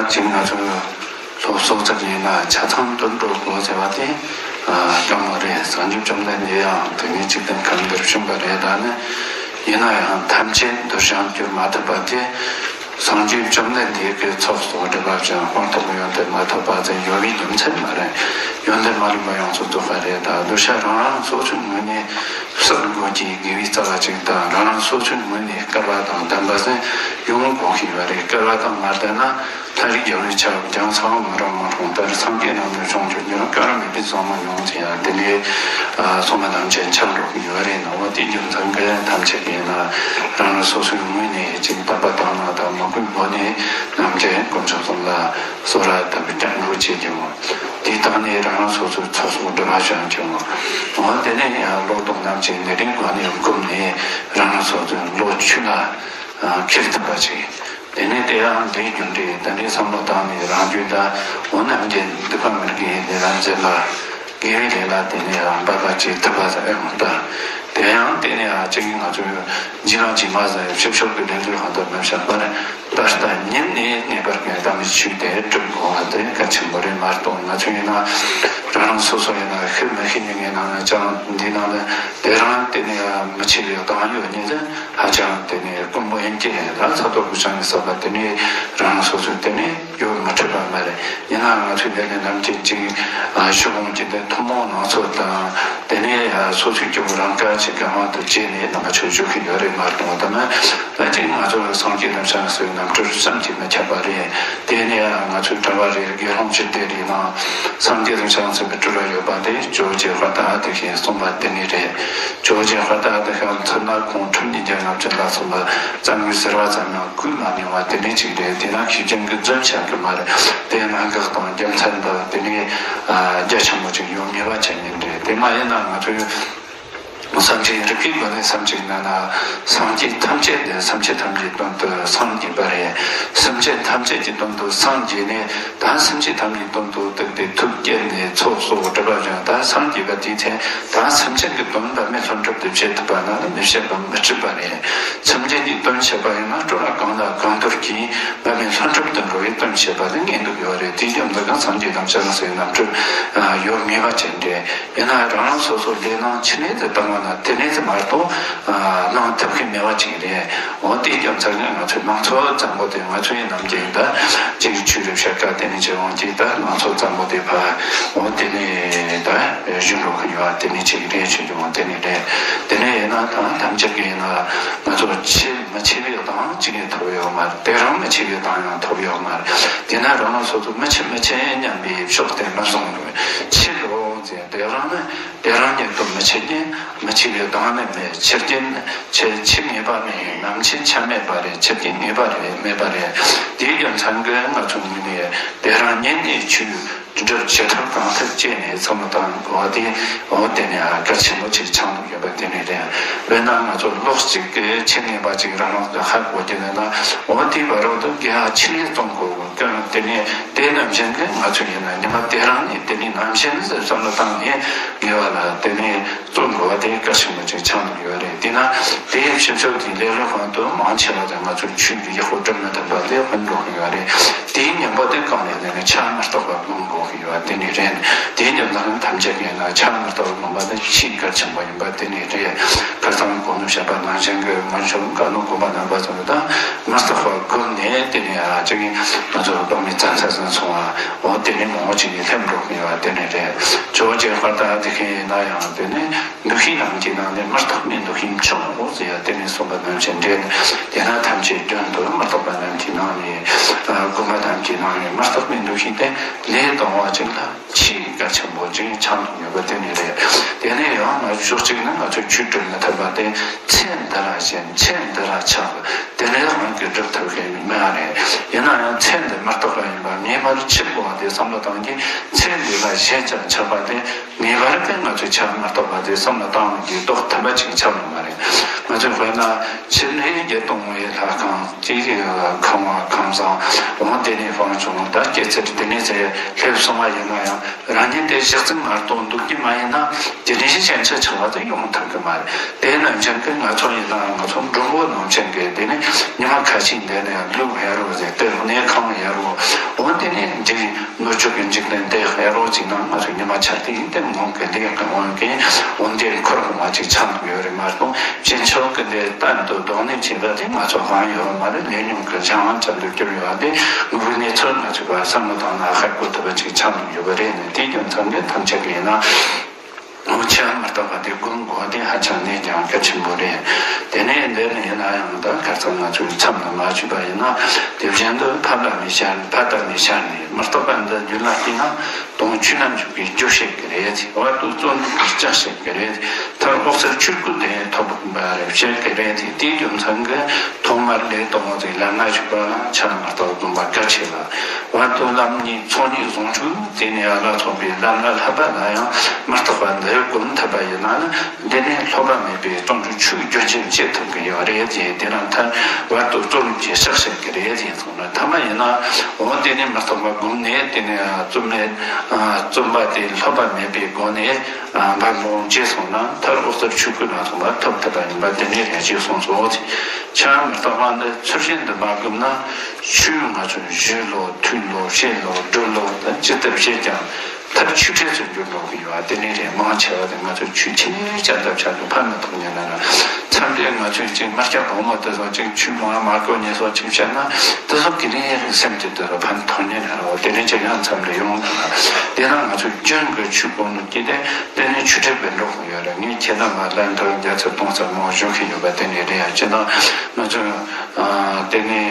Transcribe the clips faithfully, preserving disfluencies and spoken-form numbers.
ཅིག་ང་ཚོས་སློབ་གསོ་ཚུགས་ཡིན་ན་ཆ་ཚང་དུ་འགྲོ་དགོས་ཟེར་བ་དེ་སྐྱོ་མོ་རེད། སངས་རྒྱས་བཅོམ་ལྡན་འདས་ཡང་དེ་ནས་ཅིག་དང་ཁམས་འདིར་བྱོན་པ་རེད། ད་ནི་ཡིན་ན་ཡང་ཐམས་ཅད་འདུལ་བྱར་འགྱུར་མ་ཐུབ་པ་དེ། སངས་རྒྱས་བཅོམ་ལྡན་འདས་ཀྱི་ཚོགས་སུ་སྒྲུབ་པ་ཅན་དཔང་རྟགས་ཡོན་ཏན་མ་ཐོབ་པ་ཙམ་ཡོད་པའི་རྒྱུ་མཚན་མ་རེད། ཡོན་ཏན་མ་ལེན་པ་ཡོངས་སུ་རྫོགས་པ་རེད། ད་འདུལ་བྱ་རང་རང་སོ་སོའི་ངོས་ནས་གསོག་དགོས་ཀྱི་དགེ་བའི་རྩ་བ་ཅིག་དང་རང་རང་སོ་སོའི་ངོས་ནས་སྐལ་བ་དང་ལྡན་པ་ཟེར་ཡོང་དགོས་ཀྱི་ཡོད་རེད། སྐལ་བ་དང་མ་ལྡན་ན། ལྷ་རིགས་རྒྱལ་བའི་ཆ་ཀྱང་ཚང་མི་རང་མ་གྲོང་ལྟར་སངས་རྒྱས་རྣམས་ནི་བྱང་ཆུབ་ཉིད་རང་བཀའ་ར་མེད་པའི་བཟང་མོ་མྱོང་ཚེ་ཡང་དེ་ནས་སོང་མ་ཐམས་ཅད་འཆང་འགྲོ་གི་ཡོད་རེད། ནོ་དེ་རྒྱུ་མཚན་གྱི་ཐམས་ཅད་ཡིན་ན་རང་རང་སོ་སོའི་ངོས་ནས་ཅིག་བསྟན་པ་དང་ནང་དང་མ་བཀོད་སྒོ་ནས་རྣམ་འདྲེན་དཀོན་མཆོག་གསུམ་ལ་གསོལ་རས་བཏབ་པའི་སྐྱབས་འགྲོ་བྱེད་ཀྱི་འོང་། དེའི་སྟེང་ནས་རང་རང་སོ་སོའི་ཚོགས་གསོག་སྒྲུབ་པ་བྱ་ཀྱི་འོང་། འོ་དེ་ནས་ཡང་ལོ་དང་རྣམ་འབྱེད་ནད་རིགས་སྒོ་ནས་བཀུམ་ནས་རང་རང་སོ་སོའི་བློ་ཆོས་ལ་ཁྱེར་ཐུབ་པ་ཅིག་དེ་ནས་དེ་ཡང་འདིའི་རྒྱུ་འབྲས་དེ་འདྲའི་བསམ་བློ་བཏང་ནས་རང་རྒྱུད་ལ་འོ་རྣམ་འདྲེན་སྡིག་པ་མི་དགེ་ལས་ལ་འཛེམ་པ། དགེ་བའི་ལས་ལ་དེ་ནས་རང་འབད་པ་བྱེད་ཐུབ་པ་ཟེར་ཨེ་མ་ལྟ། དེ་ཡང་དེ་ནས་ཨ་ཅིག་ང་ཚོས་ཇི་མ་ཇི་མ་ཟེར་ཕྱི་ཕྱོགས་ཀྱི་ལས་འགུལ་ཧང་དུ་མི་བྱ་བར་ད་ལྟ་ཉིད་ནས་ངེས་པར་ངེས་དམ་ཆོས་དེ་སྒྲུབ་དགོས་པ་དེ་གལ་ཆེན་པོ་རེད་མ་གཏོགས། ང་ཚོ་ཡིན་ན་རང་རང་སོ་སོ་ཡིན་ན་ཤེས་མི་ཤེས་ཉིད་ངའི་ནང་ན་ཅང་འདི་ནང་ན་དེ་རང་དེ་ནས་མི་ཆེ་བའི་གདངས་ཡོད་ཉིད་ཧ་ཅང་དེ་ནས་དཀོན་པོ་ཡིན་གྱི་རེད། ད་ཚ་ཏོག་གུ་ཆང་ནས་ཟ་བ་དེ་ནས་རང་རང་སོ་སོ་དེ་ནས་ཡོད་མི་ཐུབ་པ་མ་རེད། ཡིན་ནའང་ང་ཚོས་ལས་ལས་རྣམ་འབྱེད་ཅིག་ཞུ་འོང་གི་དེ་ཐུན་མོང་ནང་ཚོ་དང་དེ་ནས་སོ་སོའི་སྐྱེ་བོ་རང་དགར་གྱི་གང་དུ་བྱས་ནས་རྣམ་པ་ཆོས་ཞུ་གི་ཡོད་རེད་མ་གཏོགས། ད་ནི་ད་ཅིག་ང་ཚོ་སངས་རྒྱས་རིན་ཆེན་སོའི་རྣམ་སྤྲུལ་བསམ་གྱིས་མི་ཁྱབ་པ་རེད། དེ་ནས་ང་ཚོའི་གྲྭ་པ་རེ་དགེ་སློང་སྤྱི་སྡེ་རེ་ནང་སངས་རྒྱས་རིན་ཆེན་སོའི་སྤྲུལ་བ་ཡོད་པ་དེ་ཇོ་བོ་རྗེ་དཔལ་ལྡན་ཨ་ཏི་ཤའི་གསུངས་པ་དེ་ནས་རེད། ཇོ་བོ་རྗེ་དཔལ་ལྡན་ཨ་ཏི་ཤ་མཚོན་ན་ཁོང་ཁྲོམ་གྱི་རྒྱལ་རབས་ཅན་ལ་སོགས་པ་རྩ་དངོས་ཟེར་བ་ཙམ་ཡང་བཀོད་མ་མྱོང་བ་དེ་འདྲའི་ཅིག་རེད། དེ་ན་ཤེས་ཅན་གྱི་རྫུན་བཤད་གི་མ་རེད། དེ་གནད་འགག་དང་རྒྱུ་མཚན་དང་དེ་ནས་རྒྱ་ཆེན་པོ་ཅིག་ཡོད་ངེས་པ་ཅན་ཡིན་རེད། དེ་མ་ཡིན་ན་ང་ཚོས་སེམས་ཅན་རིག་པའི་སྒོ་ནས་སེམས་ཅན་ན་ན་སངས་རྒྱས་ཐམས་ཅད་དེ་སེམས་ཅན་ཐམས་ཅད་དོན་དུ་སངས་རྒྱས་པ་རེད། སེམས་ཅན་ཐམས་ཅད་ཀྱི་དོན་དུ་སངས་རྒྱས་ནས་ད་སེམས་ཅན་ཐམས་ཅད་དོན་དུ་བཏུད་དེ་ཐུགས་བསྐྱེད་ནས་ཚོགས་གསོག་སྒྲུབ་པ་བྱུང་ད་སངས་རྒྱས་པ་དེའི་ཚེ་ད་སེམས་ཅན་གྱི་དོན་འབད་མེད་ལྷུན་གྲུབ་ཏུ་བྱེད་ཐུབ་པ་ན་ནི་མི་བྱེད་པ་མི་སྲིད་པ་རེད། སེམས་ཅན་གྱི་དོན་བྱེད་པ་ཡིན་ན་སྤྲོ་བ་གང་ལ་གང་འདུལ་གྱིས་འབད་མེད་ལྷུན་གྲུབ་ཏུ་འགྲོ་བའི་དོན་བྱེད་པ་ནི་ངེས་འདུག་ཡོད་རེད། དེའི་རྒྱུ་མཚན་གྱིས་སངས་རྒྱས་རྣམས་ཀྱང་སེམས་རྣམ་འཕྲུལ་ཡོད་ངེས་པ་ཅན་རེད། ཡིན་ན་རང་རང་སོ་སོ་ལས་སྣང་ཕྱི་ནས་དེ་བཏང་བ་ན་དེ་ནས་དེ་མ་གཏོགས་གནང་ཐུབ་ཀྱི་མེད་པ་ཅིག་རེད། འོ་དེའི་རྒྱུ་མཚན་ནི་ང་ཚོའི་ལང་ཚོ་ཙམ་པོ་དེ་ང་ཚོའི་ནམ་རྒྱུན་ད་ཅིག་ཆོས་རེ་བཤད་ཀ་དེ་ནས་ཅིག་འོང་ཅིག་ད་ལང་ཚོ་ཙམ་པོ་དེ་ཕ་འོ་དེ་ནས་ད་གཞུང་རོགས་ཡོད་དེ་ནས་ཅིག་རེད་ཆོས་ཀྱི་འོང་དེ་ནས་རེད། དེ་ནས་ཡིན་ན་ད་ཐམས་ཅད་ཀྱི་ཡིན་ན་ང་ཚོ་ཆེ་མི་ཆེ་བའི་གདངས་ཅིག་ཡང་ཐོབ་ཡོད་མ་རེད། དེ་རང་མི་ཆེ་བའི་གདངས་ཡང་ཐོབ་ཡོད་མ་རེད། དེ་ན་རང་རང་སོ་སོ་མི་ཆེ་མི་ཆེ་སྙམ་པའི་ཕྱོགས་དེ་མི་བཟུང་རུང་ཆེ་རུ་འོང་ཚེ་དེ་རང་ནི་དེ་རང་ཉིད་དུ་མི་ཆེ་རྐྱེན་མི་ཆེ་བའི་གདངས་ནི་མེད། ཆེ་རྐྱེན་ཆེ་ཆེ་ངེས་པ་མེད། ནམ་ཆེ་ཆ་མེད་པ་རེད། ཆེ་རྐྱེན་ངེས་པ་རེད་མེད་པ་རེད། དེའི་རྒྱུ་མཚན་གྱིས་ང་ཚོ་ངོས་ནས་དེ་རང་ཉིད་ནས་ཆོས་སྒྲུབ་བྱེད་ཐབས་གང་ཐུབ་སྤྱད་ནས་བསམ་བློ་བཏང་དགོས་པ་དེ་འོ་དེ་ནས་གལ་ཆེན་པོ་ཅིག་ཆགས་འདུག་ཡོད་པ་དེ་ནས་རེད། དཔེར་ན་ང་ཚོ་ལོགས་གཅིག་གི་ཆེད་ངེས་པ་ཅིག་རང་རང་གི་ཧ་གོ་རྒྱུ་ཡིན་ན་འོ་དེའི་བར་དུ་དགེ་བ་ཆེ་ལས་གཏོང་དགོས་ཀྱང་དེ་ནས་དེ་ནམ་བཞིན་གྱི་ང་ཚོ་ཡིན་ན་ཉི་མ་དེ་རང་ནས་དེ་ནས་ནམ་བཞིན་ཟེར་བསམ་བློ་བཏང་ནས་ངེས་པ་ལ་དེ་ནས་གཏོང་དགོས་པ་དེ་གལ་ཆེན་པོ་ཅིག་ཆགས་འདུག་ཡོད་རེད། དེས་ན་དེའི་ཕྱི་ཕྱོགས་ཀྱི་ལས་སློབ་ཁང་དུ་མང་ཆེ་བ་དེ་ང་ཚོ་ཆོས་ཀྱི་ཡག་པོ་སྒྲུབ་མི་ཐུབ་པ་དེ་ཧོན་འགྲོ་གི་ཡོད་རེད། དེའི་ཉམས་པ་དེ་གང་ནས་ལེན་ནས་ཆ་མ་རྟོགས་པ་མང་པོ་ཡོད་དེ་ནི་རེད། དེའི་རྒྱབ་ན་ཐམས་ཅད་ཡིན་ན་ཆ་མ་རྟོགས་པ་མང་པ་དེ་ཆེས་གལ་ཆེན་པོ་ཡིན་པ་དེ་ནི་རེད། ཁ་སང་གོང་དུ་བཤད་པ་ནང་བཞིན་གྱི་སྔོན་བྱུང་བཀའ་ནོ་གོམ་པ་རྣམ་པ་ཚོ་དང་མ་རྟོགས་པ་བསྒོམས་ནས་དེ་ནི་ཨ་ཅག་གིས་ང་ཚོ་རྟོག་མེད་བཙན་ས་སོང་བ་འོ་དེ་ནི་མང་པོ་ཅིག་གིས་སླེབས་འགྲོ་གི་ཡོད་དེ་ནི་རེད། ཇོ་བོ་རྗེ་དཔལ་ལྡན་ཨ་ཏི་ཤ་ཡིན་ན་ཡང་དེ་ནི། འདུ་ཤེས་རྣམས་ཀྱི་ནང་ནས་མི་རྟག་པའི་འདུ་ཤེས་མཆོག་འོ་ཟེར་ཡ་དེ་ནས་གསུངས་པ་ནང་བཞིན་འདྲེན། དེས་ན་ཐམས་ཅད་དོན་དུ་མི་རྟག་པ་རྣམས་ཀྱི་ནང་ནས་སྒོམ་པ་རྣམས་ཀྱི་ནང་ནས་མི་རྟག་པའི་འདུ་ཤེས་དེ་ལས་དང་བ་ཅིག་ལ་ཆེས་གལ་ཆེན་པོ་ཅིག་ཆགས་འདུག་ཡོད་པ་དེ་ནས་རེད། དེ་ནས་ཡང་ང་ཕྱོགས་གཅིག་ནས་ང་ཚོས་ཆོས་སྒྲུབ་མི་ཐུབ་པ་དེ་ཚེ་འདི་ལ་ཞེན་ཚེ་འདི་ལ་ཆགས་དེ་ལས་རང་གིས་སྒྲུབ་ཐུབ་མཁན་མེད་པ་རེད། ཡིན་ན་ཡང་ཚེ་འདི་མི་རྟག་པ་ཡིན་པ་ངེས་པར་འཆི་དགོས་པ་དེ་བསམ་བློ་བཏང་གིན་ཚེ་འདི་ལ་ཞེན་ཅིང་ཆགས་པ་དེ། ངེས་པར་དུ་ང་ཚོས་ཆ་མ་རྟོགས་པ་དེ་བསམ་བློ་བཏང་གི་ལྡོག་ཐུབ་པ་ཅིག་ཆགས་ཡོད་མ་རེད། ང་ཚོས་དཔེར་ན་ཕྱི་ནས་བརྒྱད་སྟོང་བའི་ལྷ་ཁང་གཅིག་ཁང་བ་ཁང་བཟང་འོང་དེ་ནས་ཕང་བྱུང་ད་སྐྱེད་ཚལ་དེ་ནས་ཚེ་སླེབས་སོང་བ་ཡིན་ན་ཡང་རང་ཉིད་དེ་གཞི་རྩ་མ་རྟོགས་འདུག་གི་མ་ཡིན་ན་དེ་ནས་ཞེན་ཆ་ཆགས་ བ་དེ་ཡོང་ཐུབ་ཀྱི་མ་རེད། དེ་ནང་བཞིན་གྱི་ང་ཚོ་ཡིན་ན་ང་ཚོ་མགྲོན་པོ་ནང་བཞིན་གྱི་དེ་ནི་ཉི་མ་ཁ་ཤས་འདས་ནས་ལུག་ཡར་རོ་ཟེར་དེ་གནས་ཁང་ཡར་རོ། འོ་དེ་ནི་འདི་ནུབ་ཕྱོགས་ཀྱི་འཇིག་རྟེན་འདི་ཡར་རོ་ཅིག་ན་ང་ཚོ་ཉི་མ་ཆ་དེ་ཡིན་ཏེ་ངོམ་གི་ལས་ཀྱི་དབང་གིས་འོ་འདི་འཁོར་བ་ཅིག་ཆགས་འདུག་ཡོད་རེད་མ་གཏོགས། ཕྱི་ཕྱོགས་ཀྱི་འདི་གཏན་དུ་བདག་གཉེར་བྱེད་པ་དེ་ང་ཚོ་དབང་ཡོད་མ་རེད། ལས་ཉོན་གྱི་གཞན་དབང་ཅན་དུ་གྱུར་ཡོད་པ་དེ་དངོས་པོའི་གནས་ཚུལ་ང་ཚོས་བསམ་བློ་བཏང་ན་ཧ་གོ་ཐུབ་པ་ཅིག་ཆགས་འདུག་ཡོད་པ་རེད། ནས་དེའི་རྒྱུ་མཚན་གྱིས་ཐམས་ཅད་ཀྱིས་ཡིན་ན། འོ་ཆོས་མི་རྟག་པ་དེ་སྒོམ་དགོས་དེ་ཧ་ཅང་གནད་ཀྱང་གལ་ཆེན་པོ་རེད། དེ་ནས་འདི་ནི་ཡིན་ན་ཡང་ད་ཁ་སང་ང་ཚོའི་མཚམས་ལ་མ་ཆུད་པ་ཡིན་ན། དེ་བཞིན་དུ་ཕ་ལ་མི་ཤར་ཕ་ལྟར་མི་ཤར་ནས་མི་རྟག་པ་འདི་རྒྱུད་ལ་སྐྱེས་ན་དོན་ཆོས་ལ་འཇུག་པའི་རྒྱུ་བཤད་ཀྱི་རེད། བར་དུ་བརྩོན་འགྲུས་ཀྱི་ལྕག་བཤད་ཀྱི་རེད། མཐར་འོད་གསལ་ཆོས་སྐུ་དེ་ཐོབ་པ་རེད་བཤད་ཀྱི་རེད། དེའི་རྒྱུ་མཚན་གྱིས་ཐོག་མར་ལས་དང་པོ་དེ་ལམ་སྣ་ཞུགས་པ་ལ་ཆོས་མི་རྟག་སྒོམ་པ་གལ་ཆེ་ལ། བར་དུ་ལམ་གཉིས་ཚོགས་གཉིས་ཟུང་འཇུག་དེ་ནས་ཨ་ལ་ཚོགས་པའི་ལམ་ལ་བསླབ་པ་ལ་ཡང་མི་རྟག་པ་འདི་སྒོམ་ཐུབ་པ་ཡིན་ན་ནི། འདི་ནི་སློབ་པ་མེད་པའི་སྟོང་གྲུབ་ཆོས་རྒྱུན་ཆད་བྱེད་ཐུབ་ཀྱི་ཡོད་རེད་ཅེས། དེ་རང་མཐར་བར་དུ་བརྩོན་གྱི་ཕྱག་བྱེད་ཀྱི་རེད་ཅེས་གསུངས་ན། ཐ་མ་ཡིན་ན་འོ་དེ་ནི་མི་རྟག་པ་སྒོམ་ནས་དེ་ནི་རྩོམ་མེད་རྩོམ་པ་དེ་སློབ་པ་མེད་པའི་སྒོ་ནས་འབད་འབུངས་བྱས་སོང་ན་མཐར་འོད་གསལ་ཆོས་སྐུ་ལ་སོང་བ་ཐོབ་ཐུབ་པ་ཡིན་པ་དེ་ནི་རེད་ཅེས་གསུངས་སོ། ཆོས་མི་རྟག་པ་འདི་ཚུལ་བཞིན་དུ་མ་བསྒོམས་ན་ཆོས་ང་ཚོས་ཞུས་ལོ་ཐོས་ལོ་བཤད་ལོ་སྒྲུབ་ལོ་ད་ཅི་ལྟར་བཤད་ཀྱང་མཐར་ཆོས་འཕྲལ་དུ་འགྱུར་འགྲོ་གི་ཡོད་པ་དེ་ནི་རེད། མང་ཆེ་བ་དེ་ང་ཚོས་ཆོས་ཆེ་ཆ་ལྟ་བྱ་དུ་ཕན་མི་ཐོགས་ཉེ་ན་ན་མཚམས་རེ་ང་ཚོས་ཅིག་མ་སྐྱབས་བུ་མོ་དེ་ཚོ་ཅིག་ཆོས་མང་མ་གོ་ཉེ་སོགས་ཅིག་བཤད་ན་དེ་ཚོ་གི་ནི་སེམས་ཀྱི་དུ་རུ་ཕན་ཐོགས་ཉེ་ན་རོ། དེ་ནི་ཅིག་ཡང་མཚམས་རེ་ཡོང་དུ་ན་དེ་ན་ང་ཚོས་རྒྱུན་གྱི་ཆོས་སྒོམ་ནུས་ཀྱི་དེ་དེ་ནི་ཆོས་འཕྲལ་དུ་འགྲོ་གི་ཡོད་རེད། ངས་ཁྱེད་རྣམས་ལ་ལན་ཐོག་བརྒྱ་ཚར་སྟོང་ཚར་མང་བོ་ཞུ་གི་ཡོད་པ་དེ་ནི་རེད། ཡ་ཅི་ན་ང་ཚོས་དེ་ནི་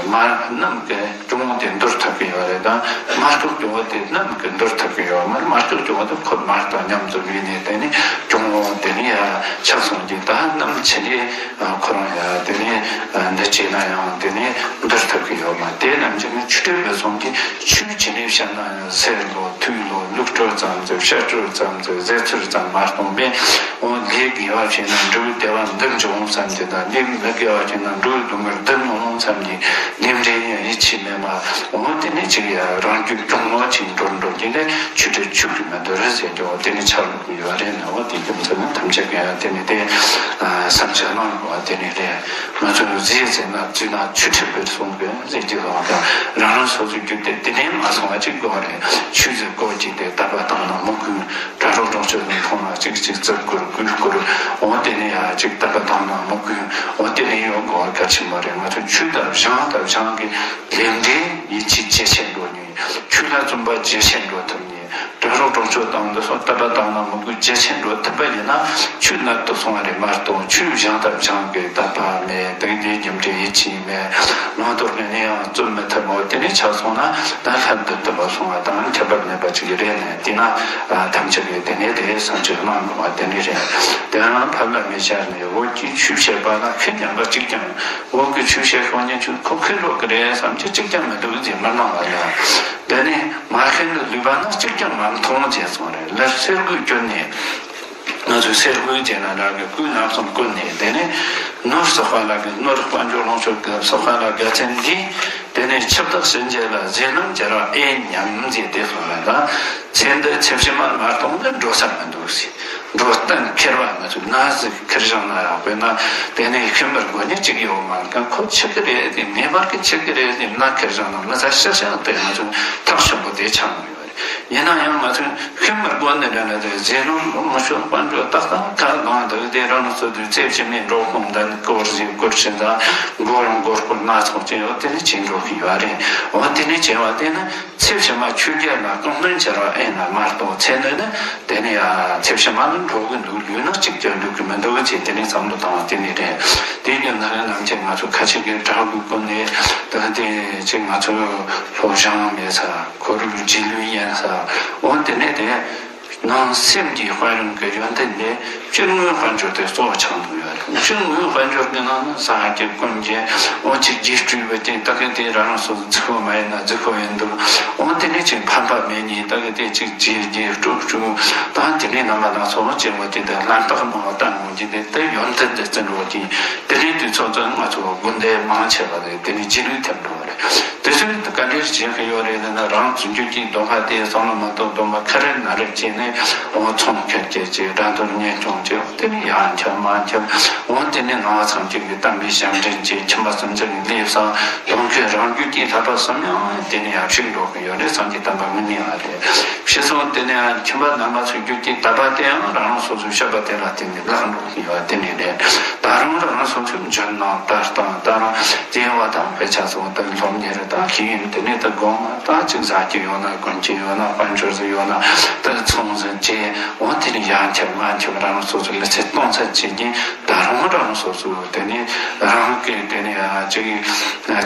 མ་ནམ་གི་སྐྱོང་བོ་དེ་འདོར་ཐུབ་ཀྱི་ཡོད་རེད་དང་། མ་སྐྱོགས་སྐྱོང་བོ་དེ་ནམ་གི་འདོར་ཐུབ་ཀྱི་ཡོད་མ་རེད། མ་སྐྱོགས་སྐྱོང་བོ་དེ་ཁོ་མར་དང་མཉམ་དུ་ལུས་ནས་དེ་ནི་སྐྱོང་བོ་དེ་ནི་ཡ་ཆགས་སོང་གི་ད་ནམ་ཕྱི་ནས་ཁོ་རང་ཡ་དེ་ནི་འདི་བྱས་ན་ཡང་དེ་ནི་འདོར་ཐུབ་ཀྱི་ཡོད་མ། དེ་ནམ་ཅི་ནི་ཆོས་འཕྲལ་དུ་སོང་གི་ཆོས་ཅི་ནས་བཤད་ན་ཡང་གསེར་ལོ་ཐུགས་ལོ་ལུགས་སྤྲོད་ཙམ་ཟེར་བཤད་སྤྲོད་ཙམ་ཟེར་ཟེར་ཚུལ་ཙམ་མ་གཏོང་བས། འོ་ལས་དགེ་བ་བྱས་ན་འབྲས་བུ་བདེ་བ་འདི་འབྱུང་བསམ་གྱི་དང་། ལས་མི་དགེ་བ་བྱས་ན་འབྲས་བུ་སྡུག་བསྔལ་འདི་མྱོང་བསམ་གྱི་ལས་འབྲས་ཡང་ཡིད་ཆེས་མེད་མ། འོ་དེ་ནི་ཅིག་ཡ་རང་རྒྱུད་གྱོང་བ་ཅིག་འགྲོ་འགྲོ་གི་ལས་ཆོས་འཕྲལ་ཆོས་ཀྱི་མི་འདོར་རེད་ཟེར་གྱི། འོ་དེ་ནི་ཆགས་ལུགས་ཡོད་རེད་ན། འོ་དེ་རྒྱུ་མཚན་ནི་ཐམས་ཅད་ཀྱི་ཡང་དེ་ནི་དེ་བསམ་བྱ་གནང་དགོས་པ་དེ་ནི་རེད། ང་ཚོས་རྫས་ཟེར་ན་རྫུས་ན་ཆོས་འཕྲལ་དུ་སོང་གི་ཟེར་གྱི་ལོག་དང་། རང་རང་སོ་སོའི་རྒྱུད་དེ་དེ་ནས་མ་སོང་བ་ཅིག་དགོས་རེད། ཆོས་ཟེར་དགོས་ཀྱི་དེ་བསྟོད་པ་བཏང་ན་མི་དགོས། དྲ་གྲོགས་གྲོགས་ཆོས་ནས་མཐོང་ན་གཅིག་གཅིག་རྩིབ་བསྐུར་གུས་བསྐུར། འོ་དེ་ནས་ཡ་གཅིག་བསྟོད་པ་བཏང་ན་མི་དགོས། འོ་དེ་ནས་ཡོད་དགོས་པ་གལ་ཆེན་པོ་རེད། ང་ཚོ་ཆོས་དང་བྱང་དང་བྱང་གི་ལས་འབྲས་ཡིད་ཆེས་ཇེ་ཆེར་འགྲོ་ནས་ཆོས་ལ་བརྩོན་པ་ཇེ་ཆེར་འགྲོ་ཐུབ་ནས་དྲ་གྲོགས་གྲོགས་ཆོས་དང་འདི་སོགས་བསྟོད་པ་བཏང་ན་མི་དགོས་ཇེ་ཆེར་འགྲོ་ཐུབ་པ་ཡིན་ན་ཆོས་རྣལ་དུ་སོང་བ་རེད་མ་གཏོགས། ཆོས་བྱང་དང་བྱང་གི་བསྟོད་པ་མེད། དེ་འདྲའི་རྒྱུ་འབྲས་ཡིད་ཆེས་མེད། ལོངས་སྤྱོད་ཀྱི་གནས་ཡང་བརྩོན་མི་ཐུབ་མོད། དེ་ནས་ཆགས་སོང་ན་ད་ལྷ་འདི་ལྟ་བུ་སོང་བ་དང་ཁྱད་པར་མེད་པ་ཅིག་རེད་ནས། དེས་ན་ཐམས་ཅད་ཀྱིས་དེ་ནས་དེ་བསམ་ཚུལ་གནང་དགོས་པ་དེ་ནི་རེད། དེ་ཡང་ཕ་ལ་མི་ཤར་ནས་འོད་ཀྱི་ཆོས་བཤད་པ་ལ་ཁེ་ཉན་པ་གཅིག་ཀྱང་། འོད་ཀྱི་ཆོས་བཤད་ཤོག་ཉན་ཆོས་ཁོ་ཁེ་ལོག་གི་རེད་བསམ་གྱི་གཅིག་ཀྱང་མི་འདུག་ཅེས་མི་སྣང་བ་ལ། དེ་ནས་མ་ཁེ་ནི་ལུས་པ་ན་གཅིག་ཀྱང་མ་མཐོང་ཅེས་གསུངས་རེད། ལར་སེར་སྒོའི་སྐྱོན་ནས། ང་ཚོས་སེར་སྒོའི་རྗེས་ན་རང་གི་སྐུའི་རྣམ་གསུམ་བཀོད་ནས། དེ་ནས་ནོར་སོགས་པ་ལ་གི་ནོར་དཔལ་འབྱོར་ལོངས་སྤྱོད་ཀྱི་སོགས་པ་ལ་དགའ་ཚད་འདིས། དེ་ནས་ཁྱབ་བདག་སེམས་ཅན་ལ་ཟས་སྣུམ་སྦྱར་བ་ཨེ་སྙམ་ཟེར་དེ་སོང་བ་ལ། ཚེ་འདི་ཚེ་ཕྱི་མ་མ་གཏོགས་འདི་འགྲོ་ས་མི་འདུག་ཟེར། འགྲོ་གཏན་འཁེལ་བ་ང་ཚོས་ན་ཟིག་ཁེར་བཞག་ན་ཡང་དཔེར་ན་དེ་ནས་ཤི་མི་དགོས་ནི་གཅིག་ཡོད་མ་རེད་ཀ། ཁོ་འཆི་གི་རེད་དེ་མེད་པར་གི་འཆི་གི་རེད་དེ་ན་ཁེར་བཞག་ན་མི་ཚ་ཤག་ཤག་དེ་ང་ཚོས་ཐག་ཆོད་པོ་དེ་ཆགས་ཡོད་རེད། ཡིན་ན་ཡང་ང་ཚོས་ཤི་མི་དགོས་ནི་རེད་ན་དེ་ཟས་ནོར་ལོངས་སྤྱོད་དཔལ་འབྱོར་ཏག་ཏག་ག་ལོངས་འདུག་དེ་རང་སོ་དུས་ཚེ་ཕྱི་མའི་འགྲོ་ཁོམ་དང་སྐོར་ཞིག་སྐོར་ཞིག་དང་མགོ་རང་མགོ་སྐོར་སྣ་ཚོགས་ཅན་ཡོད་དེ་ནི་བྱེད་འགྲོ་གི་ཡོད་རེད། འོ་དེ་ནི་བྱེད་པ་དེ་ནི། ཚེ་ཕྱི་མ་ཆོས་བརྒྱད་ལ་སྐུ་མདུན་བྱ་བ་ཨེ་ན་མ་གཏོགས་ཚེ་འདི་ནི་དེ་ནི་ཡ་ཚེ་ཕྱི་མ་ནི་འགྲོ་གི་འདུག་ལུས་ན་གཅིག་ཀྱང་འགྲོ་གི་མི་འདུག་ཅེས་དེ་ནི་བསམ་བློ་བཏང་བ་དེ་ནི་རེད། དེ་ནི་ན་རེ་ནམ་ཆེ་ང་ཚོ་ཁ་ཆེ་གི་དྲག་གི་ཀུན་ནས་ད་དེ་ཅིག་ང་ཚོ་སློབ་སྦྱོང་མེད་ས་ཁོར་རྒྱུས་ལུས་ཡན་ས་འོན་ཏེ་ནི་དེ། ནང་སེམས་ཀྱི་དཔལ་ཡོན་གྱི་ཡོན་ཏན་ལས་སྤྱིར་དངོས་དཔལ་འབྱོར་དེ་གཙོ་བོ་ཆགས་འདུག་ཡོད་རེད། སྤྱིར་དངོས་དཔལ་འབྱོར་གྱི་ནང་ན་ས་ཡ་གི་ཀུན་གྱི་འོ་ཅིག་རྒྱས་སྤྲོས་པའི་སྟེང་ད་གིན་དེ་རང་རང་སོ་སོ་རྫིག་པོ་མ་ཡིན་ན་རྫིག་པོ་ཡིན་འདུག་འོ་དེ་ནས་ཅིག་ཕན་པ་མེད་ཉིན་ད་གིན་དེ་ཅིག་རྒྱས་རྒྱས་སྤྲོས་སྤྲོས་ད་དེ་ནས་རྣམ་པ་སྣ་ཚོགས་ཅན་བ་དེ་འདྲ་ལམ་རྟགས་མང་བ་བཏང་འོང་གི་དེ་དེ་ཡོན་ཏན་དེ་བརྩི་འགྲོ་གི་དེ་ནས་དུས་ཚོད་ཚོད་ང་ཚོ་དགོན་སྡེ་མང་ཆེ་བ་དེ་དེ་ནས་རྗེས་ལུས་ཐེབས་འགྲོ་བ། དེ་ཚོས་ག་འདྲས་བྱེད་ཀྱི་ཡོད་རེད་ཟེར་ན། རང་རྫུ་འཕྲུལ་གྱི་སྡོམ་པ་དེ་བསམ་བློ་མ་གཏོགས་སྡོམ་པ་ཁ་རེ་ན་རེ་བྱས་ནས་འོ་ཚོང་ཁེར་སྐྱེལ་བྱས། དགྲ་འདུལ་གཉེན་སྐྱོང་བྱས། དེ་ནས་ཡར་འཁྱེར་མར་འཁྱེར། འོ་དེ་ནས་ནང་པ་ཚང་གཅིག་གི་དམ་པའི་ཞབས་འདྲེན་བྱས། ཁྱིམ་པ་སུམ་ཅུ་གི་ལས་བསགས། དོན་གྱི་རང་རྒྱུད་ཀྱི་བསླབ་པ་གསུམ་ཡང་དེ་ནས་ཡར་ཕྱིན་འགྲོ་གི་ཡོད་རེད། སངས་རྒྱས་བསྟན་པ་མི་གནས་པ་རེད། ཕྱི་སོང་དེ་ནས་ཁྱིམ་པ་རྣམ་པ་ཚོའི་རྒྱུད་ཀྱི་དད་པ་དེའང་རང་རང་སོ་སོའི་སྤྱོད་པ་དེ་ལ་བརྟེན་ནས་བརླག་འགྲོ་གི་ཡོད། དེ་ནས་རེད། ད་རུང་རང་རང་སོ་སོའི་འཇོན་སྣང་ལྟ་སྟངས། ད་རུང་སྐྱེ་བ་དང་དཔེ་ཆ་སོགས་དང་སློབ་གཉེར་དང་ཤེས་ཡོན། དེ་ནས་ད་དགོང་མོ་ད་ཅིག་ཟ་རྒྱུ་ཡོད་ན་གོན་རྒྱུ་ཡོད་ན་དཔལ་འབྱོར་ཟིག་ཡོད་ན་ད་ཚོང་ཟིག་བྱས། འོ་དེ་ནས་ཡར་འཁྱེར་མར་འཁྱེར། རང་རང་སོ་སོའི་མི་ཚེ་སྟོང་ཚར་བྱེད་ཀྱིན། ད་རུང་རང་རང་སོ་སོའི་དེ་ནས་རང་གི་དེ་ནས་ཅིག་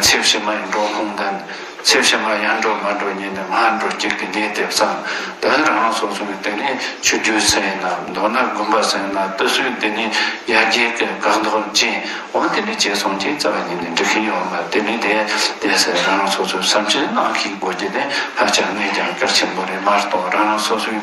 ཚེ་ཕྱི་མའི་འགྲོ་ཕུག་དང་། ཚེ་ཕྱི་མ་ཡར་འགྲོ་མར་འགྲོ་གཉིས་ནས་མར་འགྲོ་གཅིག་གི་ལས་དེ་བསམ། ད་རང་རང་སོ་སོ་གི་དེ་ནས་ཆོས་བརྒྱུད་ཟེར་ན། མདོར་ན་དགོན་པ་ཟེར་ན། དེ་ཚོའི་དེ་ནས་ཡར་རྒྱས་ཀྱི་བཀག་འགོག་ཅན། འོ་དེ་ནས་བྱས་སོང་ཅིག་རྩ་བ་ཉིད་ནས་འགྲིག་གི་ཡོད་མ་རེད། དེ་ནས་དེ་དེ་ཟེར་རང་རང་སོ་སོའི་བསམ་ཚུལ་གནང་ཤེས་དགོས་རྒྱུ་དེ་ཧ་ཅང་ནས་ཀྱང་གལ་ཆེན་པོ་རེད་མ་གཏོགས། རང་རང་སོ་སོའི་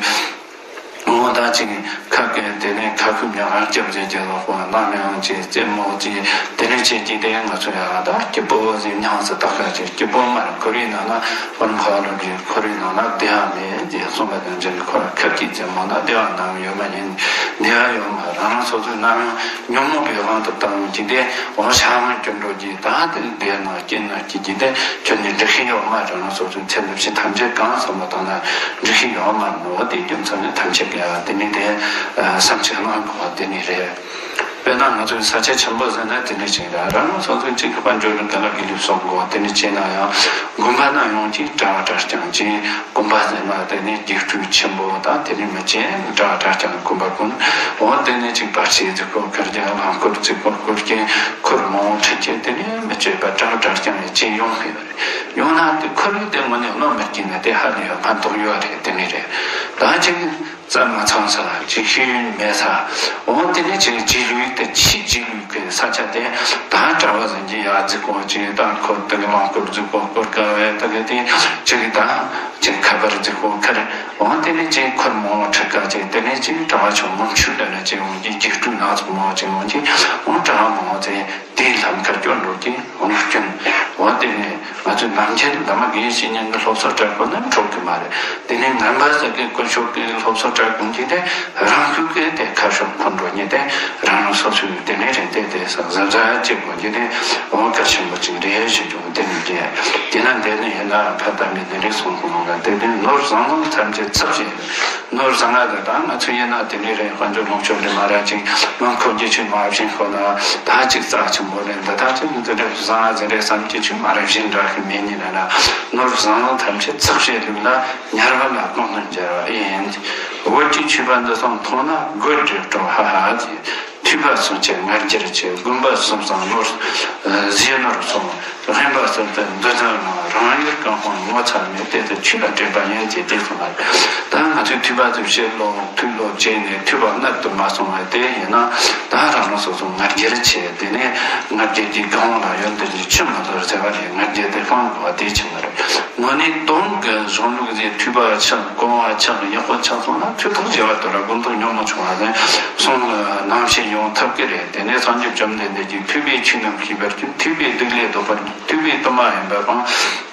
འོ་ད་ཅིག་ཁ་སྐད་དེ་ནས་ཁ་ཁུ་མྱ་ངར་རྒྱབ་ཟེར་གྱི་ལོག་པོ་ནམ་ཡང་ཅིག་རྩེད་མོ་ཅིག་དེ་ནས་བྱེད་ཀྱི་དེ་ང་ཚོ་ཡང་ད་སྐྱིད་པོ་ཟིག་མྱངས་ཟིག་ད་ག་ཅིག་སྐྱིད་པོ་མ་རེད། ཁོར་ཡུག་ནང་ན་ཧོར་མཁའ་ལོ་གི་ཁོར་ཡུག་ནང་ན་བདེ་བ་མེད་ཅེས་གསུངས་པ་དང་འབྲེལ་ནས། ཁོ་རང་ཁབ་ཀྱི་རྩེད་མོ་ན་བདེ་བ་ནམ་ཡོད་མ་ཡིན། བདེ་བ་ཡོད་མ་རེད། རང་རང་སོ་སོའི་ནམ་ཡང་ཉོན་མོངས་པའི་དབང་དུ་བཏང་ཀྱི་དེ་འོ་ཤ་བ་སྐྱོན་འགྲོ་གྱི་ད་དེ་བདེ་ན་སྐྱིད་ན་སྐྱིད་ཀྱི་དེ་ཁྱོན་ནས་འགྲིག་གི་ཡོད་མ་རེད། རང་རང་སོ་སོའི་ཚེ་འདི་ཕྱི་ཐམས་ཅད་གང་བསམ་བློ་བཏང་ན་འགྲིག་གི་ཡོད་མ་རེད། འོ་དེ་རྒྱུ་མཚན་ནི་ཐམས་ཅད་ཀྱི་དེ་ནི་དེ་བསམ་ཚུལ་གནང་དགོས་པ་དེ་ནི་རེད། དཔེར་ན་ང་ཚོའི་ས་ཆ་ཆེན་པོ་ཟེར་ན་དེ་ནི་ཅིག་རེད། རང་རང་སོ་སོའི་གཅིག་གི་དཔལ་འབྱོར་ནི་ག་ལ་དགེ་ལུགས་སོགས་དགོས། དེ་ནི་བྱས་ན་ཡང་དགོན་པ་ན་ཡོང་གི་གྲྭ་བ་གྲྭ་རྐྱང་གཅིག་དགོན་པ་ཟེར་ན་དེ་ནི་རྒྱུགས་སྤྲོད་ཆེན་པོ་དང་། དེ་ནི་མི་ཆེན་གྲྭ་བ་གྲྭ་རྐྱང་དགོན་པ་ཀུན། འོ་དེ་ནི་ཅིག་བར་ཆད་རྫིག་པོ་ཁུར་རྒྱག་རླངས་འཁོར་རྫིག་པོ་བསྐོར་གྱིན་འཁོར་མང་པོ་ཁྲིད་ཀྱིན་དེ་ནི་མི་སྤྱོད་པ་གྲྭ་བ་གྲྭ་རྐྱང་ཡང་ཅིག་ཡོང་གི་ཡོད་རེད། ཡོང་ན་དེ་ཁོར་ཡུག་དེ་དངོས་གནས་བློ་མི་སྐྱིད་ན་དེ་ཧ་ལས་ཡོད་ཕན་ཐོགས་ཡོད་རེད། དེ་ནི་རེད། ད་ཅིག་རྩ་མ་ཚང་ས་ཅིག་ཤེས་ཡོན་མེད་ས། འོ་དེ་ནི་ཅིག་རྗེས་ལུས་དེ་ཕྱི་རྗེས་ལུས་ཀྱི་ས་ཆ་དེ་ད་གྲྭ་བ་ཟིན་གྱི་ཡ་རྫིག་པོ་ཅིག་ད་འཁོར་དེ་གི་རླངས་འཁོར་རྫིག་པོ་བསྐོར་དཀའ་བས་ད་གི་དེ་ཅིག་ད་ཅིག་ཁ་པར་རྫིག་པོ་ཁར། འོ་དེ་ནས་ཅིག་འཁོར་མང་པོ་ཁྲིད་ཀ་ཅིག་དེ་ནས་ཅིག་གྲྭ་བ་ཆུང་ངུ་ཆུ་ལ་ལ་ཅིག་འོང་གི་རྒྱུགས་སྤྲོད་སྣ་ཚོགས་མང་པོ་ཅིག་འོང་གི། འོ་གྲྭ་བ་མང་པོ་ཚེ་དེའི་ལམ་ཁར་སྐྱོད་འགྲོ་གི་འོང་སྐྱོན། འོ་དེ་ནས་ང་ཚོའི་ནམ་རྒྱུན་བླ་མ་དགེ་བའི་བཤེས་གཉེན་གྱི་སློབ་གསོ་སྤྲད་དགོས་ན་འགྲོ་གི་མ་རེད། དེ་ནས་ངན་པ་ཟེར་གི་དཀོན་མཆོག་གི་སློབ་གསོ་སྤྲད་དགོས་ཀྱི་དེ་རང་ཤུགས་ཀྱིས་དེ་ཁ་ཕྱོགས་འཁོར་འགྲོ་ཉེ་དེ་རང་རང་སོ་སོའི་དེ་ནས་རེད་དེ་དེ་ས་གཟབ་གཟབ་བྱེད་དགོས་ཀྱི་དེ་འོ་གལ་ཆེན་པོ་ཅིག་རེད་ཞུ་རྒྱུ་དེ་ནས་རེད། དེ་ན་འདི་ནི་ཡིན་ན་ཕ་དམ་པའི་ནི་རིགས་གསུང་གོང་ལ་དེ་དུས་ནོར་བཟང་ལོང་ཐམས་ཅད་ཚབ་བྱེད། ནོར་བཟང་ང་དེ་དང་ང་ཚོ་ཡིན་ན་དེ་ནི་རེད། དཔལ་འབྱོར་ལོངས་སྤྱོད་འདི་མ་རག་ཅིང་མང་ཁོ་རྒྱུ་ཆུ་མ་བཞིན་ཁོ་ན་ད་ཅིག་རྩ་ཆེན་པོ་རེད། འདི་ད་ཅིག་འདི་རེད་བཟང་ང་ཟེར་རེད་བསམ་གྱི་ཆུ་མ་རེད། བཞིན་འདྲ་གི་མེད་ཉིན་ན་ནོར་བཟང་ལོང་ཐམས་ཅད་ཚབ་བྱེད་ལུགས་ལ་ཉར་བ་ལ་གོང་དུ་འགྱུར་བ་ཡིན། འོད་ཀྱི་མཆོད་པ་འདི་སོང་མཐོང་ན་དགོད་བྲོ་བྲོ་ཧ་ཧ་ཟེར། ཐོས་པ་སོགས་ཀྱི་ང་རྒྱལ་ཆེ། དགོན་པ་གསུམ་བཟང་ནོར་ཟས་ནོར་སོང་། དབེན་པ་གསུམ་དུ་འདུ་འཛོམས་ནང་། རང་ཡུལ་གང་སྤངས་ངོ་ཚ་མེད། དེ་དུ་ཆོས་ལ་དྲན་པ་ཡིན་གྱི་དེ་གསུངས་པ་རེད། ད་ང་ཚོས་ཐོས་པ་དེ་བཤད་ལོ་ཐོས་ལོ་བྱས་ནས་ཐོས་པ་རྣལ་དུ་མ་སོང་བ་དེ་ཡིན་ན་ད་རང་རང་སོ་སོ་ང་རྒྱལ་ཆེ། དེ་ནས་ང་རྒྱལ་གྱི་སྒང་ལ་ཡོན་ཏན་གྱི་ཆུ་མ་དོར་ཟེར་བ་རེད། ང་རྒྱལ་དེ་སྤང་དགོས་པ་དེ་ཆེ་བ་རེད། དངོས་གནས་དོན་གྱི་གཞུང་ལུགས་ཟེར་ཐོས་པ་ཆགས་གོ་བ་ཆགས་ཡག་པོ་ཆགས་སོང་ན་ཐོས་ཐོག་བྱེ་བ་དོར་ར་དགོངས་དོན་ཉོན་མོངས་ཆུང་བ་ཟེར་གསུང་ནང་བཤད་ཡོང་ཐུབ་ཀྱི་རེད། དེ་ནས་སངས་རྒྱས་བཅོམ་ལྡན་འདས་ཀྱིས་ཐོས་པས་ཆོས་རྣམས་ཤེས་པར་གྱུར། ཐོས་པས་སྡིག་ལས་ལྡོག་པར་གྱུར། ཐོས་པས་དུ་མ་ཡིན་པ་སྤང་།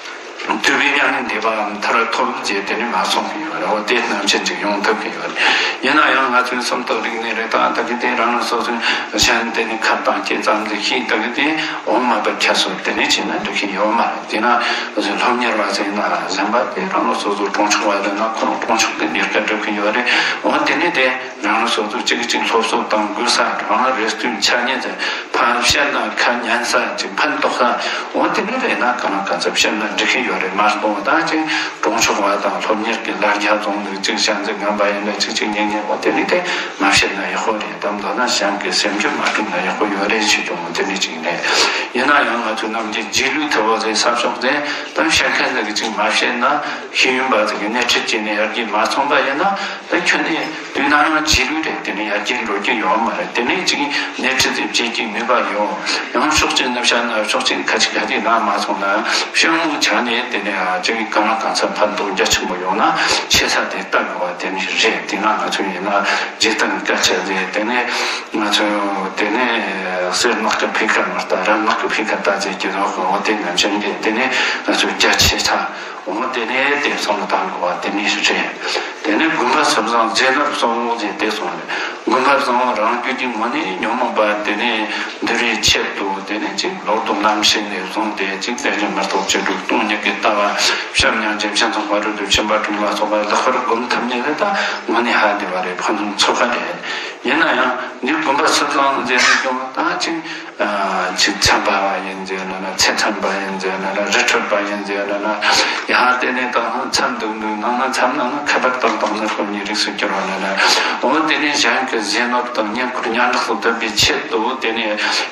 ཐོས་པས་མྱ་ངན་འདས་པའམ་ཐར་ཐོབ་ཅེས་དེ་ནི་མ་གསུངས་ཀྱི་ཡོད་རེད། འོ་དེ་རྣམ་བཤད་ཅིག་ཡོང་ཐུབ་ཀྱི་ཡོད་རེད། ཡིན་ན་ཡང་ང་ཚོའི་སུམ་རྟགས་རིག་གནས་རེད། ད་ལྟ་གི་དེ་རང་རང་སོ་སོའི་གཞན་དེ་ནི་ཁ་བཏང་སྐྱེ་ཙམ་ཟིག་ཤེས། ད་གི་དེ་འོ་མ་པ་ཁྱད་གསོད་དེ་ནི་བྱས་ན་འགྲིག་གི་ཡོད་མ་རེད། དེས་ན་སློབ་གཉེར་བ་ཟེར་ན་གཞན་པ་དེ་རང་རང་སོ་སོ་གྲོང་ཆོག་བ་ཟེར་ན་ཁོ་རང་གྲོང་ཆོག་གི་ལས་ཀ་སྒྲུབ་གི་ཡོད་རེད། འོ་དེ་ནི་དེ་རང་རང་སོ་སོ་གཅིག་གཅིག་སློབ་གསོ་དང་དགོས་ས་རང་རེ་སྟོན་ཆ་ཉན་ཚེ་ཕན་བཤད་ན་ཁ་ཉན་ས་ཅིག་ཕན་ཐོགས་ས། འོ་དེ་ནི་རེད་ན་གང་ལ་ག་ཚོད་བཤད་ན་འགྲིག་གི་ཡོད་རེད། མ་གཏོགས་ད་ཅིག་གྲོང་ཆོག་བ་དང་སློབ་གཉེར་གྱི་ལར་རྒྱ་རྫོང་ནས་གཅིག་བཤད་ཚེ་ངན་པ་ཡིན་ན་གཅིག་གཅིག་ཉན་ཉན། འོ་དེ་ནི་དེ་མ་བཤད་ན་ཡག་པོ་རེད། དམ་མདོར་ན་གཞན་གྱི་སེམས་རྒྱུད་མ་དཀྲུགས་ན་ཡག་པོ་ཡོད་རེད་ཞུ་རྒྱུ། འོ་དེ་ནི་ཅིག་རེད། ཡིན་ན་ཡང་ང་ཚོའི་ནམ་རྒྱུན་རྗེས་ལུས་ཐུབ་པ་ཟེར་ས་ཕྱོགས་དེ་ད་བཤད་མཁན་ཟེར་གི་ཅིག་མ་བཤད་ན་ཤེས་ཡོན་པ་ཟེར་གི་སྣེ་ཁྲིད་བྱས་ནས་ཡར་རྒྱས་མ་སོང་པ་ཡིན་ན་ད་ཁྱོད་ནི། དུས་ནམ་ཡང་རྗེས་ལུས་རེད། དེ་ནས་ཡར་རྒྱས་འགྲོ་རྒྱུ་ཡོད་མ་རེད། དེ་ནས་ཅིག་སྣེ་ཁྲིད་དེ་བྱེད་ཀྱི་ནུས་པ་ཡོད། ཡང་ཕྱོགས་གཅིག་ནུབ་བྱ་ན་ཕྱོགས་གཅིག་ཁ་ཅིག་ག་དེ་ན་མ་སོང་ན་ཕྱི་དངུལ་ཆ་ནས་དེ་ནས་ཅིག་གང་ལ་གང་འཚམ་ཕན་ཐོགས་རྒྱ་ཆེན་པོ་ཡོང་ན་ཆེ་ས་དེ་ལྟ་དགོས་པ་དེ་ནི་རེད། དེ་ན་ང་ཚོ་ཡིན་ན་རྗེས་བསྟུན་སྐད་ཆ་རེད། དེ་ནས་ང་ཚོ་དེ་ནས་གསེར་ནག་གི་ཕི་ཁ་མི་ལྟ་ར་ནག་གི་ཕི་ཁ་ལྟ་ཟེར་གྱི་རོགས་གི་འོ་དེ་ནམ་ཞིག་གི་དེ་ནས་ང་ཚོ་རྒྱ་ཆེ་ས། འོ་དེ་ནས་དེ་བསམ་བློ་བཏང་དགོས་པ་དེ་ནི་རེད། དེ་ནས་དགོན་པ་སོ་སོ་མཛེས་ནོར་གསོག་འོང་ཟེར་དེ་གསུངས་རེད། དགོན་པ་བཟང་བོ་རང་རྒྱུད་ཀྱི་ངོས་ནས་ཉོན་མོངས་པ་དེ་ནས་འདུལ་བའི་ཆེད་དུ་དེ་ནས་ཅིག་ལོ་ཏོག་རྣམ་ཤེས་ནས་བཟུང་སྟེ་ཅིག་དེ་བཞིན་མི་རྟོག་བཅུ་དྲུག་སྟོང་ཉིད་ཀྱི་ལྟ་བ་བྱམས་སྙིང་རྗེ་ཕྱི་ཚོགས་ཕ་རོལ་ཏུ་ཕྱིན་པ་དྲུག་ལ་སོགས་པ་ལེགས་པར་སྒོམ་ཐུབ་ནས་ད་ངོས་ནས་ཧ་བདེ་བ་རེད། ཕན་ཚུན་ཚོགས་ཁ་རེད། ཡིན་ན་ཡང་འདི་དགོན་པ་སོ་སོ་མཛེས་ནས་ཀྱང་ད་ཅིག་ཅིག་མཚན་པ་ཡིན་ཟེར་ན་ན། ཚེ་མཚན་པ་ཡིན་ཟེར་ན་ན། རི་ཁྲོད་པ་ཡིན་ཟེར་ན་ན། ཡང་དེ་ནས་ད་མཚམས་འདུག་འདུག་ནང་ན་མཚམས་ནང་ན་ཁ་པར་ཏག་ཏག་ན་སྐོམ་ཉི་རིགས་སུ་གྱུར་བ་ན་ན། འོ་དེ་ནས་གཞན་གྱི་ཟས་ནོར་དང་བསྙེན་བཀུར་སྙན་གྲགས་སུ་ཐོབ་པའི་ཆེད་དུ་དེ་ནས་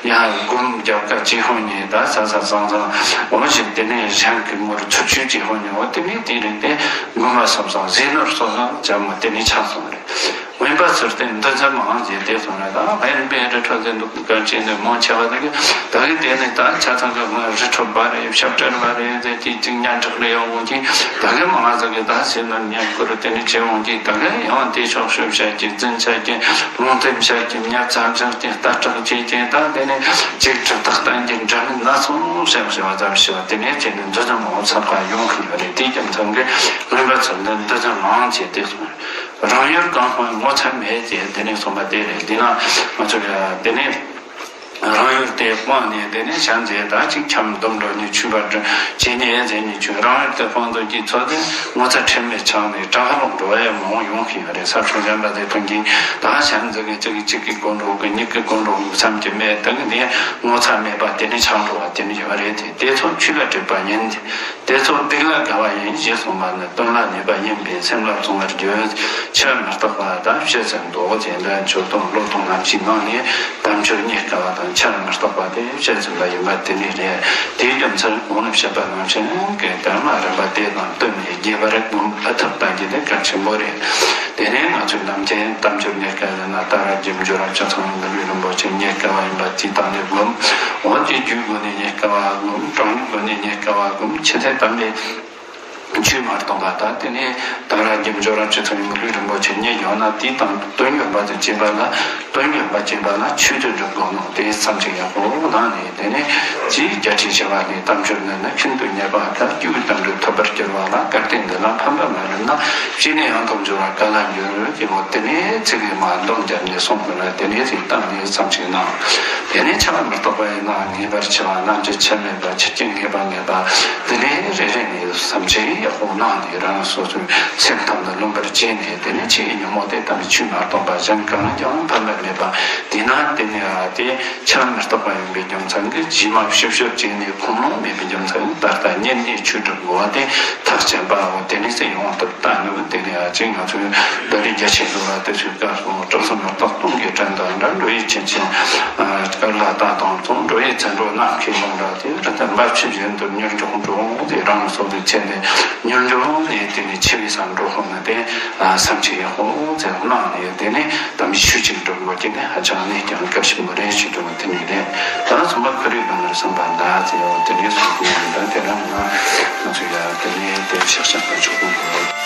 ཡང་སྒོམ་རྒྱབ་ཁ་ཅི་ཧོན་ཉི་ད་ས་ས་ཚང་ཚང་འོ་ཞིག་དེ་ནས་གཞན་གྱི་ངོར་ཚུར་ཆུད་ཅི་ཧོན་ཉི། འོ་དེ་ནས་དེ་རིང་དེ་དགོན་པ་སོ་སོ་ཟས་ནོར་སོགས་ལ་བྱ་མོ་དེ་ནས་ཆགས་སོང་རེད། དབེན་པ་ཚུར་བསྟན་འདུ་འཛོམས་མང་ཞེས་དེ་གསུངས་ལ། ད་དབེན་པའི་རི་ཁྲོད་ཟེར་འདུག་ག་ཅེས་ནས་མང་ཆེ་བ་དག་གིས་ད་གིན་དེ་ནས་ད་ཆ་ཚང་གི་ང་རི་ཁྲོད་པ་རེད། ཞབས་བྲལ་བ་རེད་ཟེར་གྱི་ཅིག་སྙན་གྲགས་རེ་ཡོང་གི་ད་གིན་མང་ཟིག་གིས་ད་ཟེར་ན་བསྙེན་བཀུར་དེ་ནས་བྱེད་འོང་གི་ད་གིན་ཡང་དེ་ཕྱོགས་ཤོད་བྱ་གི་འཛིན་བྱ་གི་ལུང་བསྟན་བྱ་གི་ཉར་ཚགས་བྱ་གི་ལྟ་གྲགས་བྱེད་ཀྱི་ད་དེ་ནས་ཅིག་གྲུབ་རྟགས་བསྟན་གྱི་འདྲ་མིན་སྣ་ཚོགས་བྱ་བ་བྱ་བ་ཙམ་ཞེས་པ་དེ་ནས་དེ་ནས་འདུ་འཛོམས་མང་ཚང་ག་ཡོང་གི་ཡོད་རེད། དེ་རྒྱུ་མཚན་གྱིས་དབེན་པ་ཚུར་བསྟན་འདུ་འཛོམས་མང་ཞེས་དེ་གསུངས། རང་ཡུལ་གང་སྔོན་ངོ་ཚ་མེད་ཅེས་དེ་ནས་གསུངས་པ་དེ་རེད། འདི་ན་ང་ཚོ་ཡ་དེ་ནས་རང་ཡུལ་དེ་སྤངས་ནས་དེ་ནས་བྱམས་བརྩེ་དང་ཅིག་ཁྱམས་སྡོམ་འགྲོ་ནས་ཆོས་པ་འགྲོ་བྱེད་ནས་ཟེར་ནས་ཆོས་རང་ཡུལ་དེ་སྤངས་འདུག་གི་ཚོད་དེ་ངོ་ཚ་ཁྲེལ་མེད་ཆགས་ནས་དྲག་ལོག་འགྲོ་བ་ཡང་མང་ཡོང་གི་ཡོད་རེད། ས་ཕྱོགས་གཞན་པ་དེ་ཐོན་གྱིན་ད་བྱམས་བརྩེ་གི་ཅིག་གཅིག་གི་སྒོ་འགྲོ་གི་གཉིས་ཀྱི་སྒོ་འགྲོ་གི་བསམ་གྱི་མེད། དེ་གི་དེ་ངོ་ཚ་མེད་པ་དེ་ནས་ཆགས་འགྲོ་བ་དེ་ནས་ཡོད་རེད། དེ་དེ་ཚོ་ཆོས་ལ་སྒྲིབ་པ་ཡིན། དེ་ཚོ་སྡིག་ལ་དགའ་བ་ཡིན་ཞེས་གསུངས་པ་ནི་དོན་ལ་ནུས་པ་ཡིན་པས་སེམས་ལ་བཟུང་བར་འགྱུར། ཕྱིར་མི་ལྡོག་པ་དང་སྤྱོད་ཚུལ་མདོ་ཅན་ལ་འཆོལ་གཏམ་བློ་གཏོང་རྣམ་བཞིའི་ནང་ནས་དམ་ཆོས་རྙེད་དཀའ་བ་དང་ཕྱིར་མི་ལྡོག་པ་དེ་སྤྱོད་ཚུལ་ལ་ཡིན་པ་དེ་ནི་རེད། དེའི་རྒྱུ་མཚན་གོང་ནས་བཤད་པ་ནང་བཞིན་གྱི་དོན་ལ་རིམ་པ་དེ་དང་བསྟུན་ནས་རྒྱས་པར་སྒོམ་ཨ་ཐབས་ལྟ་རྒྱུ་དེ་གལ་ཆེན་པོ་རེད། དེ་ནས་ང་ཚོས་ནམ་རྒྱུན་དམ་ཆོས་རྙེད་དཀའ་ཡིན་ན་ཏཱ་ར་གི་འབྱོར་རབ་ཆ་ཚང་མི་ལུས་རིན་པོ་ཆེ་རྙེད་དཀའ་བ་ཡིན་པ་དེའི་སྟེང་ནས་སྒོམ། འོ་དེ་རྒྱུའི་སྒོ་ནས་རྙེད་དཀའ་བ་སྒོམ། གྲངས་ཀྱི་སྒོ་ནས་རྙེད་དཀའ་བ་སྒོམ། ཆེས་མཐའ་དམ་པའི་ཆོས་མ་གཏོགས་པ་དང་དེ་ནས་ཏཱ་ར་གི་འབྱོར་རབ་ཆ་ཚང་མི་ལུས་རིན་པོ་ཆེ་རྙེད་ཡོང་ན་དེའི་སྟེང་དོན་ཡོད་པ་དང་བཅས་པ་ལ་དོན་ཡོད་པ་བཅས་པ་ལ་ཆོས་དོན་དུ་སྒོམ་ནོ་དེ་བསམ་གྱིས་ཡག་པོ་གནང་ནས། དེ་ནས་ཅིའི་རྒྱ་ཆེ་ཆེ་བ་ནས་དམ་ཆོས་ནི་ནི་ཤིན་ཏུ་རྙེད་པ་དང་སྐྱེས་བུའི་དོན་དུ་ཐོབ་པར་འགྱུར་བ་ལ་སྐལ་ལྡན་འདི་ལ་ཕན་པ་མ་ལུས་ན་སྐྱེས་ནས་ཡང་དག་འབྱོར་བ་ག་ལ་འགྱུར་གྱི་འོ་དེ་ནས་ཚིག་གིས་མ་འདོམས་བརྒྱབ་ནས་གསུངས་པ་ལ་དེ་ནས་ཚིག་བཏང་ནས་བསམ་གྱིས་གནང་། དེ་ནས་ཆ་མི་རྟོག་པ་ཡིན་ན་ངེས་པར་འཆི་བ་རྣམ་འབྱེད་ཆ་མེད་པ་ཆ་རྐྱེན་ངེས་པ་མེད་པ་དེ་ནས་རེ་རེ་ནས་བསམ་གྱིས་ཡག་པོ་གནང་ནས་རང་སོ་སོའི་སེམས་གཏམ་དུ་ལོན་པར་བྱས་ནས་དེ་ནས་ཆོས་ཉོན་མོངས་དེ་དམ་པའི་ཆོས་མ་གཏོགས་པ་གཞན་གང་ལ་ཀྱང་ཕན་པ་མེད་པ་དེས་ན་དེ་ནས་ཨ་དེ། ཆ་མི་རྟོག་པ་ཡིན་པའི་རྒྱུ་མཚན་གྱིས་རྗེས་མ་ཕྱིར་བཤོལ་བྱས་ནས་ཁུངས་ལུང་མེད་པའི་རྒྱུ་མཚན་གྱིས་ད་ལྟ་ཉིད་ནས་ཆོས་སྒྲུབ་དགོས་པ་དེ་ཐག་བཅད་པའོ། དེ་ནས་ཚེ་ཡོངས་སུ་བལྟ་ནུས་དེ་ནས་ཨ་ཅེ་ང་ཚོའི་བོད་རིགས་རྒྱ་ཆེ་ཚོ་ལ་དེ་ཚོའི་སྐབས་སུ་སྐྲག་སེམས་མི་རྟག་སྟོང་གི་དྲན་དང་འདྲ་འགྲོ་ཡི་ཆེན་ཆེན་སྐལ་ལ་ད་དང་མཚུངས་འགྲོ་ཡི་ཚེ་འགྲོ་ནམ་མཁའི་ལུང་འདྲ་དེ་རི་དྭགས་འབབ་ཆུ་བཞིན་དུ་མྱུར་མགྱོགས་འགྲོ་འོང་དེ་རང་སོ་སོའི་ཚེ་ནས་མྱུར་མགྱོགས་ནས་དེ་ནས་འཆི་བའི་སར་འགྲོ་ཧོ་ན་དེ་བསམ་གྱིས་ཡག་པོ་ཚེ་གནང་ནས་དེ་ནས། དམ་ཆོས་ཅིག་སྒྲུབ་དགོས་ཀྱི་ནི་ཧ་ཅང་གནད་ཀྱང་གལ་ཆེན་པོ་རེད་ཞུ་དགོས་པ་དེ་ནི་རེད། ད་ཚོང་པ་ཁོ་རའི་སྒང་ལ་བསམ་པ་འདའ་ཟེར་བ་དེ་ནས་སུ་དགོས་ཡིན་ད་དེ་རང་ང་ང་ཚོ་ཡ་དེ་ནས་དེ་ཤག་ཤག་པ་ཆོག་གི་འདུག